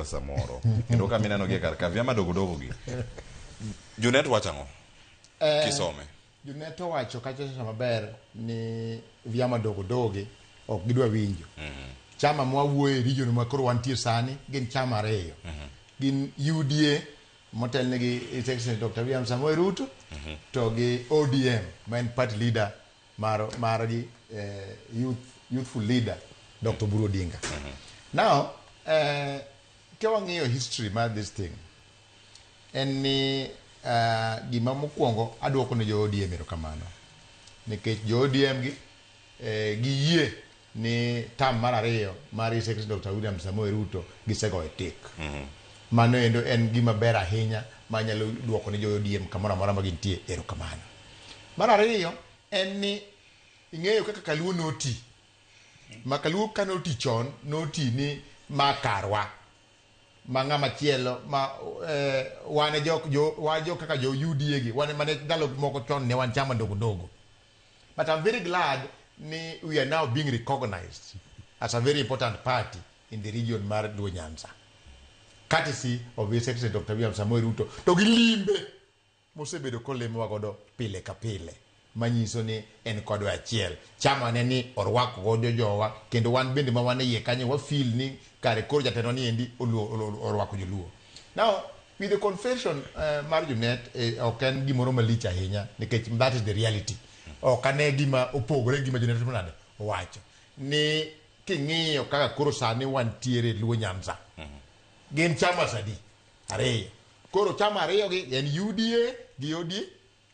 Samoro kendo ka mineno gi e kar ka vyama dogo dogo gi, Junet wacho ang'o kisome? Junet owacho kacha maber ni vyama dogo dogo gi ok gidwa winjo. Chama mwawuoye e region ma koro wantie sani gin chama ariyo. Gin UDA motelnegi His Excellency Dr. William Samoei Ruto to gi ODM ma en party leader margi, youthful leader Dr. Oburu Odinga. Now, ka wang'iyo history mar this thing, en ni gima mokwongo aduoko ne jo ODM erokamano nikech jo ODM gi giyie ni term mar ariyo mar His Excellency Dr. William Samoei Ruto gisegoyo tik. Mano endo en gima ber ahinya manyalo duoko ne jo ODM kamoro amora ma gintie erokamano. Mar ariyo en ni ing'eyo kaka Kaluo noti. Ma Kaluo ka noti chon, noti ni ma karwa. Ma ng'ama chielo ma wan e jok jo wan jo kaka jo UDA gi wan mane ndalo moko chon ne wan chama ndogo ndogo. But I'm very glad ni we are now being recognized as a very important party in the region mar Luo Nyanza. Courtesy of His Excellency Dr. William Samoei Ruto to gi limbe mosebedo kolimowa godo pile ka pile manyiso ni en kodwa achiel. Chama ne ni orwako godo jowa kendo wan bende ma wan e iye kanyo wa feel ni kare koro jatendwa ni endi orwako joluo. Now, with the confession mar Junet, ok en gimoro malich ahinya nikech that is the reality. Ok ane gima opogore gi gima Junet nade owacho ni king'iyo kaka koro sani wantiere Luo Nyanza. Gin chama sadi? Ariyo. Koro chama ariyo gi en UDA gi OD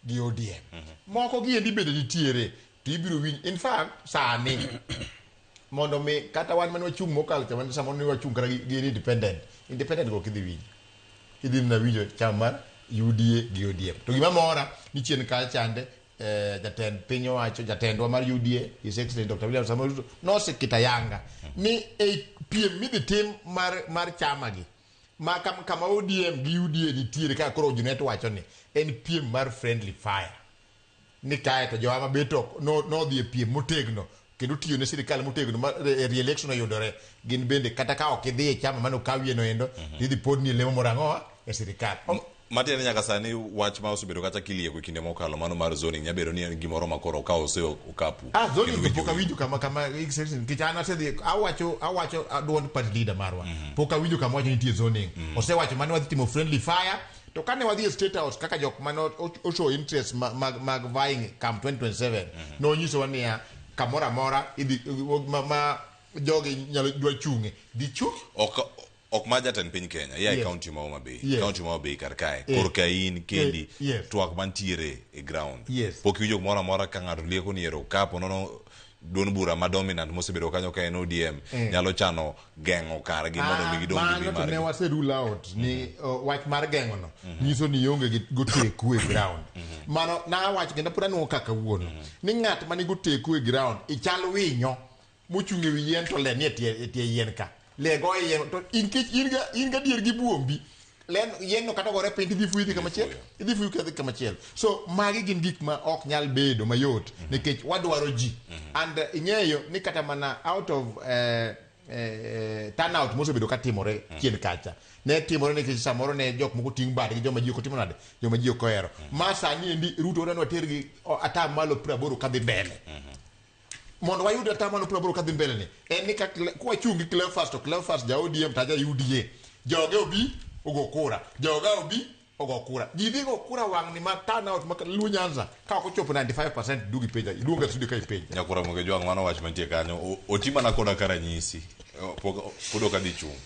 gi ODM. Moko gi endi bende nitiere to ibiro winj, in fact sani mondo mi kata wan mane wachung' mokalo cha mane samoro ne wachung' kata gi independent go kidhi winjo idhi mana winjo chama mar UDA gi ODM. To gima mora ni chien ka chande, jatend piny owacho, jatendwa mar UDA, His Excellency Dr. William Samoei Ruto, noseketa yanga ni e piem midhi tim mar chama gi ma kama ODM gi UDA nitiere kaka koro Junet wacho ni en piem mar friendly fire ni kae to jowa mabet ok nodhi e piem motegno kendo tiyo ne sirikal motegno ma re-election oyudore gin bende kata ka ok idhi e chama mane okawie no endo idhi podni e lemo moro ang'owa e sirikal. Matiende nyaka sani wach ma osebedo kata kilieko e kinde mokalo mano mar zoning nyabedo ni en gimoro ma koro okawo ose okapu. Ah, zoning Kendo to pok winjo. Awinjo kama nikech an asedhi awacho duond party leader marwa pok awinjo kama wacho nitie zoning. Osewacho mane wadhi timo friendly fire to kane wadhi e State House kaka jok mane o show interest mag vying come 2027 nonyisowa niya kamoro amora idhi ma jogi nyalo dwa chung'e dhi chung'. Ok ma jatend piny Kenya ia e county ma Homa Bay. County ma Homa Bay kar kae. Korka in kendi twak mantiere e ground. Pok iwinjo gimoro amora ka ng'ato lieko ni ero kapo nono duond bura ma dominant mosebedo kanyo ka en ODM nyalo chano geng'o kargi mondo mi gidong' gi Mano to ne margi. Wase rule out ni wach mar geng'o no nyiso ni ionge gi goteku e ground. Mano nawacho kendo pod anuo kaka kawuono ni ng'at ma nigi oteku e ground ichal winyo mochung' e wi yien to le nie e tie yien ka le go e yien to in kech in gadier gi buombi len yien no kata gore piny tidhi fuyo idhi kama chielo idhi fuyo kadhi kama chielo. So magi gin gik ma ok nyal bedo mayot nikech wadwaro ji and ing'eyo ni kata mana out of turnout mosebedo ka timore chien kacha ne timore nikech samoro ne jok moko ting' badgi joma ji ok otimo nade joma ji ok ohero ma sani endi Ruto dwa ni water gi 80% kadhi mbele mondo wayud 80% kadhi mbele ni en ni ka kwachung' gi Cleophas to Cleophas ja ODM to aja UDA joge obi ogo kura joga obi ogo kura ji dhi go kura wang' ni ma turnout ma Luo Nyanza ka ok ochopo 95% duogi penja iluonga studio ka ipenja. Nyakora Moge Jwang' mano wach mantie kanyo. Oti mana koda ka ranyisi. Pod ok adhi chung'.